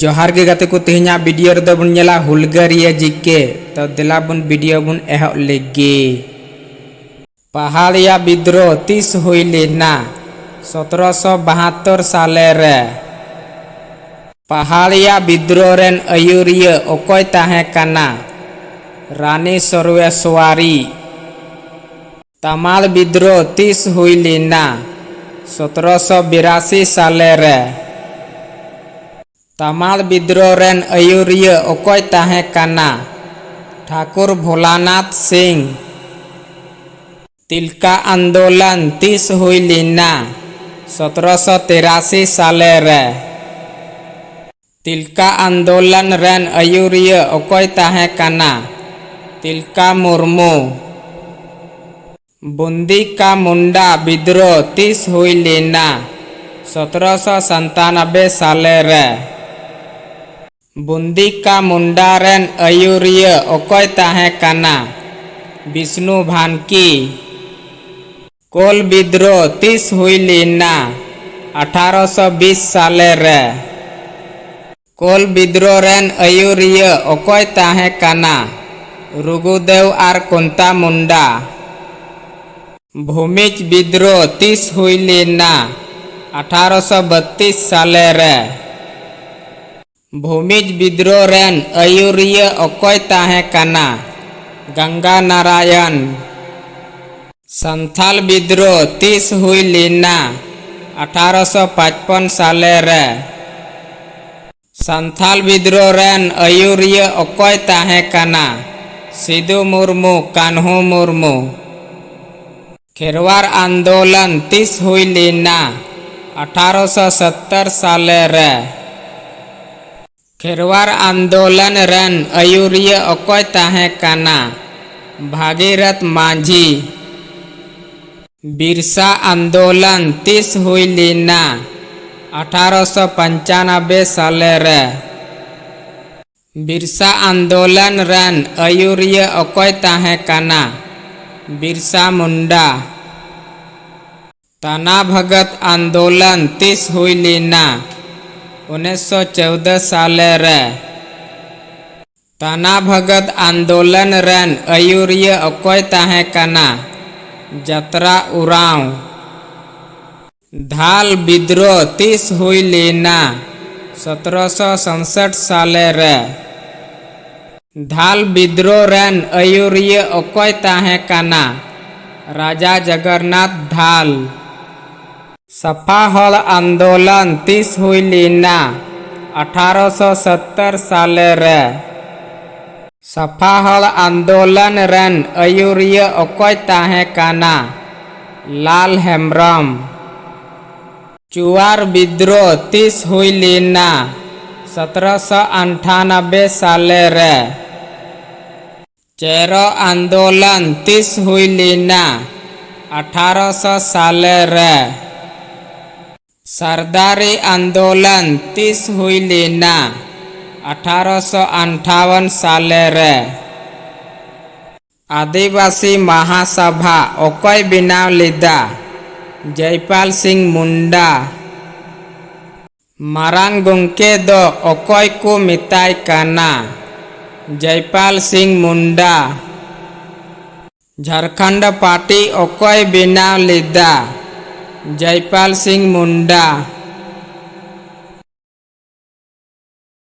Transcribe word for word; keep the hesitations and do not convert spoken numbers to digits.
ᱡᱚᱦᱟᱨ ᱜᱮ ᱜᱟᱛᱮ ᱠᱚ, ᱛᱮᱦᱮᱧᱟᱜ video ᱨᱮᱫᱚ ᱵᱚᱱ ᱧᱮᱞᱟ ᱦᱩᱞᱜᱟᱹᱨᱤᱭᱟᱹ ᱡᱤᱠᱮ᱾ ᱛᱚ ᱫᱮᱞᱟ ᱵᱚᱱ video ᱵᱚᱱ ᱮᱦᱚᱵ ᱞᱮᱜᱮ᱾ ᱯᱟᱦᱟᱲᱤᱭᱟ ᱵᱤᱫᱽᱨᱳᱦ ᱛᱤᱥ ᱦᱩᱭ ᱞᱮᱱᱟ? ᱥᱚᱛᱨᱚᱥᱚ ᱵᱟᱦᱟᱛᱛᱳᱨ ᱥᱟᱞᱮ ᱨᱮ᱾ ᱯᱟᱦᱟᱲᱤᱭᱟ ᱵᱤᱫᱽᱨᱳᱦ ᱨᱮᱱ ᱟᱹᱭᱩᱨᱤᱭᱟᱹ ᱚᱠᱚᱭ ᱛᱟᱦᱮᱸ ᱠᱟᱱᱟ? ᱨᱟᱱᱤ ᱥᱚᱨᱣᱮᱥᱣᱟᱨᱤ᱾ ᱛᱟᱢᱟᱞ ᱵᱤᱫᱽᱨᱳᱦ ᱛᱤᱥ ᱦᱩᱭ ᱞᱮᱱᱟ? ᱥᱚᱛᱨᱚᱥᱚ ᱵᱤᱨᱟᱥᱤ ᱥᱟᱞᱮ ᱨᱮ᱾ ᱛᱟᱢᱟᱞ ᱵᱤᱫᱽᱨᱳᱦ ᱨᱮᱱ ᱟᱹᱭᱩᱨᱤᱭᱟᱹ ᱚᱠᱚᱭ ᱛᱟᱦᱮᱸ ᱠᱟᱱᱟ? ᱴᱷᱟᱠᱩᱨ ᱵᱷᱳᱞᱟᱱᱟᱛᱷ ᱥᱤᱝ᱾ ᱛᱤᱞᱠᱟ ᱟᱱᱫᱳᱞᱚᱱ ᱛᱤᱥ ᱦᱩᱭ ᱞᱮᱱᱟ? ᱥᱚᱛᱨᱚᱥᱚ ᱛᱤᱨᱟᱥᱤ ᱥᱟᱞᱮ ᱨᱮ᱾ ᱛᱤᱞᱠᱟ ᱟᱱᱫᱳᱞᱚᱱ ᱨᱮᱱ ᱟᱹᱭᱩᱨᱤᱭᱟᱹ ᱚᱠᱚᱭ ᱛᱟᱦᱮᱸ ᱠᱟᱱᱟ? ᱛᱤᱞᱠᱟ ᱢᱩᱨᱢᱩ᱾ ᱵᱩᱱᱫᱤ ᱠᱟ ᱢᱩᱱᱰᱟ ᱵᱤᱫᱽᱨᱳᱦ ᱛᱤᱥ ᱦᱩᱭ ᱞᱮᱱᱟ? ᱥᱚᱛᱨᱚᱥᱚ ᱥᱟᱱᱛᱟᱱᱚᱵᱮ ᱥᱟᱞᱮ ᱨᱮ᱾ ᱵᱩᱱᱫᱤ ᱠᱟ ᱢᱩᱱᱰᱟ ᱨᱮᱱ ᱟᱹᱭᱩᱨᱤᱭᱟᱹ ᱚᱠᱚᱭ ᱛᱟᱦᱮᱸ ᱠᱟᱱᱟ? ᱵᱤᱥᱱᱩ ᱵᱷᱟᱱᱠᱤ᱾ ᱠᱳᱞ ᱵᱤᱫᱽᱨᱳᱦ ᱛᱤᱥ ᱦᱩᱭ ᱞᱮᱱᱟ? ᱟᱴᱷᱟᱨᱚᱥᱚ ᱵᱤᱥ ᱥᱟᱞᱮ ᱨᱮ᱾ ᱠᱳᱞ ᱵᱤᱫᱽᱨᱳᱦ ᱨᱮᱱ ᱟᱹᱭᱩᱨᱤᱭᱟᱹ ᱚᱠᱚᱭ ᱛᱟᱦᱮᱸ ᱠᱟᱱᱟ? ᱨᱩᱜᱩᱫᱮᱣ ᱟᱨ ᱠᱩᱱᱛᱟ ᱢᱩᱱᱰᱟ᱾ ᱵᱷᱩᱢᱤᱡᱽ ᱵᱤᱫᱽᱨᱳᱦ ᱛᱤᱥ ᱦᱩᱭ ᱞᱮᱱᱟ? ᱟᱴᱷᱟᱨᱚᱥᱚ ᱵᱟᱛᱤᱥ ᱥᱟᱞᱮ ᱨᱮ᱾ ᱵᱷᱩᱢᱤᱡᱽ ᱵᱤᱫᱽᱨᱳᱦ ᱨᱮᱱ ᱟᱹᱭᱩᱨᱤᱭᱟᱹ ᱚᱠᱚᱭ ᱛᱟᱦᱮᱸ ᱠᱟᱱᱟ? ᱜᱟᱝᱜᱟ ᱱᱟᱨᱟᱭᱚᱱ᱾ ᱥᱟᱱᱛᱷᱟᱞ ᱵᱤᱫᱽᱨᱳᱦ ᱛᱤᱥ ᱦᱩᱭ ᱞᱮᱱᱟ? ᱟᱴᱷᱟᱨᱚᱥᱚ ᱯᱟᱸᱪᱯᱚᱱ ᱥᱟᱞᱮ ᱨᱮ᱾ ᱥᱟᱱᱛᱷᱟᱞ ᱵᱤᱫᱽᱨᱳᱦ ᱨᱮᱱ ᱟᱹᱭᱩᱨᱤᱭᱟᱹ ᱚᱠᱚᱭ ᱛᱟᱦᱮᱸ ᱠᱟᱱᱟ? ᱥᱤᱫᱩ ᱢᱩᱨᱢᱩ, ᱠᱟᱹᱱᱦᱩ ᱢᱩᱨᱢᱩ᱾ ᱠᱷᱮᱨᱣᱟᱲ ᱟᱱᱫᱳᱞᱚᱱ ᱛᱤᱥ ᱦᱩᱭ ᱞᱮᱱᱟ? ᱟᱴᱷᱟᱨᱚᱥᱚ ᱥᱚᱛᱛᱚᱨ ᱥᱟᱞᱮ ᱨᱮ᱾ ᱠᱷᱮᱨᱣᱟᱲ ᱟᱱᱫᱳᱞᱚᱱ ᱨᱮᱱ ᱟᱹᱭᱩᱨᱤᱭᱟᱹ ᱚᱠᱚᱭ ᱛᱟᱦᱮᱸ ᱠᱟᱱᱟ? ᱵᱷᱟᱜᱤᱨᱚᱛᱷ ᱢᱟᱹᱡᱷᱤ᱾ ᱵᱤᱨᱥᱟ ᱟᱱᱫᱳᱞᱚᱱ ᱛᱤᱥ ᱦᱩᱭ ᱞᱮᱱᱟ? ᱟᱴᱷᱟᱨᱚᱥᱚ ᱯᱚᱧᱪᱟᱱᱚᱵᱵᱳᱭ ᱥᱟᱞᱮ ᱨᱮ᱾ ᱵᱤᱨᱥᱟ ᱟᱱᱫᱳᱞᱚᱱ ᱨᱮᱱ ᱟᱹᱭᱩᱨᱤᱭᱟᱹ ᱚᱠᱚᱭ ᱛᱟᱦᱮᱸ ᱠᱟᱱᱟ? ᱵᱤᱨᱥᱟ ᱢᱩᱱᱰᱟ᱾ ᱛᱟᱱᱟ ᱵᱷᱚᱜᱚᱛ ᱟᱱᱫᱳᱞᱚᱱ ᱛᱤᱥ ᱦᱩᱭ ᱞᱮᱱᱟ? ᱩᱱᱤᱥᱥᱚ ᱪᱳᱣᱫᱚ ᱥᱟᱞᱮ ᱨᱮ᱾ ᱛᱟᱱᱟ ᱵᱷᱟᱜᱟᱛ ᱟᱱᱫᱳᱞᱚᱱ ᱨᱮᱱ ᱟᱹᱭᱩᱨᱤᱭᱟᱹ ᱚᱠᱚᱭ ᱛᱟᱦᱮᱸ ᱠᱟᱱᱟ? ᱡᱟᱛᱨᱟ ᱩᱨᱟᱸᱣ᱾ ᱫᱷᱟᱞ ᱵᱤᱫᱽᱨᱳᱦ ᱛᱤᱥ ᱦᱩᱭ ᱞᱮᱱᱟ? ᱥᱚᱛᱨᱚᱥᱚ ᱥᱟᱛᱥᱚᱴ ᱥᱟᱞᱮ ᱨᱮ᱾ ᱫᱷᱟᱞ ᱵᱤᱫᱽᱨᱳᱦ ᱨᱮᱱ ᱟᱹᱭᱩᱨᱤᱭᱟᱹ ᱚᱠᱚᱭ ᱛᱟᱦᱮᱸ ᱠᱟᱱᱟ? ᱨᱟᱡᱟ ᱡᱚᱜᱚᱱᱱᱟᱛᱷ ᱫᱷᱟᱞ᱾ ᱥᱟᱯᱷᱟ ᱦᱚᱲ ᱟᱱᱫᱳᱞᱚᱱ ᱛᱤᱥ ᱦᱩᱭ ᱞᱮᱱᱟ? ᱟᱴᱷᱟᱨᱚᱥᱚ ᱥᱚᱛᱛᱚᱨ ᱥᱟᱞᱮ ᱨᱮ᱾ ᱥᱟᱯᱷᱟ ᱦᱚᱲ ᱟᱱᱫᱳᱞᱚᱱ ᱨᱮᱱ ᱟᱹᱭᱩᱨᱤᱭᱟᱹ ᱚᱠᱚᱭ ᱛᱟᱦᱮᱸ ᱠᱟᱱᱟ? ᱞᱟᱞ ᱦᱮᱢᱵᱽᱨᱚᱢ᱾ ᱪᱩᱣᱟᱨ ᱵᱤᱫᱽᱨᱳᱦ ᱛᱤᱥ ᱦᱩᱭ ᱞᱮᱱᱟ? ᱥᱚᱛᱨᱚᱥᱚ ᱟᱴᱷᱟᱱᱚᱵᱵᱮ ᱥᱟᱞᱮ ᱨᱮ᱾ ᱪᱮᱨᱚ ᱟᱱᱫᱳᱞᱚᱱ ᱛᱤᱥ ᱦᱩᱭ ᱞᱮᱱᱟ? ᱟᱴᱷᱟᱨᱚᱥᱚ ᱥᱟᱞᱮ ᱨᱮ᱾ ᱥᱟᱨᱫᱟᱨᱤ ᱟᱱᱫᱳᱞᱚᱱ ᱛᱤᱥ ᱦᱩᱭ ᱞᱮᱱᱟ? ᱟᱴᱷᱟᱨᱚᱥᱚ ᱟᱴᱷᱟᱣᱚᱱ ᱥᱟᱞᱮ ᱨᱮ᱾ ᱟᱹᱫᱤᱵᱟᱹᱥᱤ ᱢᱟᱦᱟᱥᱟᱵᱷᱟ ᱚᱠᱚᱭ ᱵᱮᱱᱟᱣ ᱞᱮᱫᱟ? ᱡᱚᱭᱯᱟᱞ ᱥᱤᱝ ᱢᱩᱱᱰᱟ᱾ ᱢᱟᱨᱟᱝ ᱜᱚᱢᱠᱮ ᱫᱚ ᱚᱠᱚᱭ ᱠᱚ ᱢᱮᱛᱟᱭ ᱠᱟᱱᱟ? ᱡᱚᱭᱯᱟᱞ ᱥᱤᱝ ᱢᱩᱱᱰᱟ᱾ ᱡᱷᱟᱨᱠᱷᱚᱸᱰ ᱯᱟᱨᱴᱤ ᱚᱠᱚᱭ ᱵᱮᱱᱟᱣ ᱞᱮᱫᱟ? ᱡᱚᱭᱯᱟᱞ ᱥᱤᱝ ᱢᱩᱱᱰᱟ᱾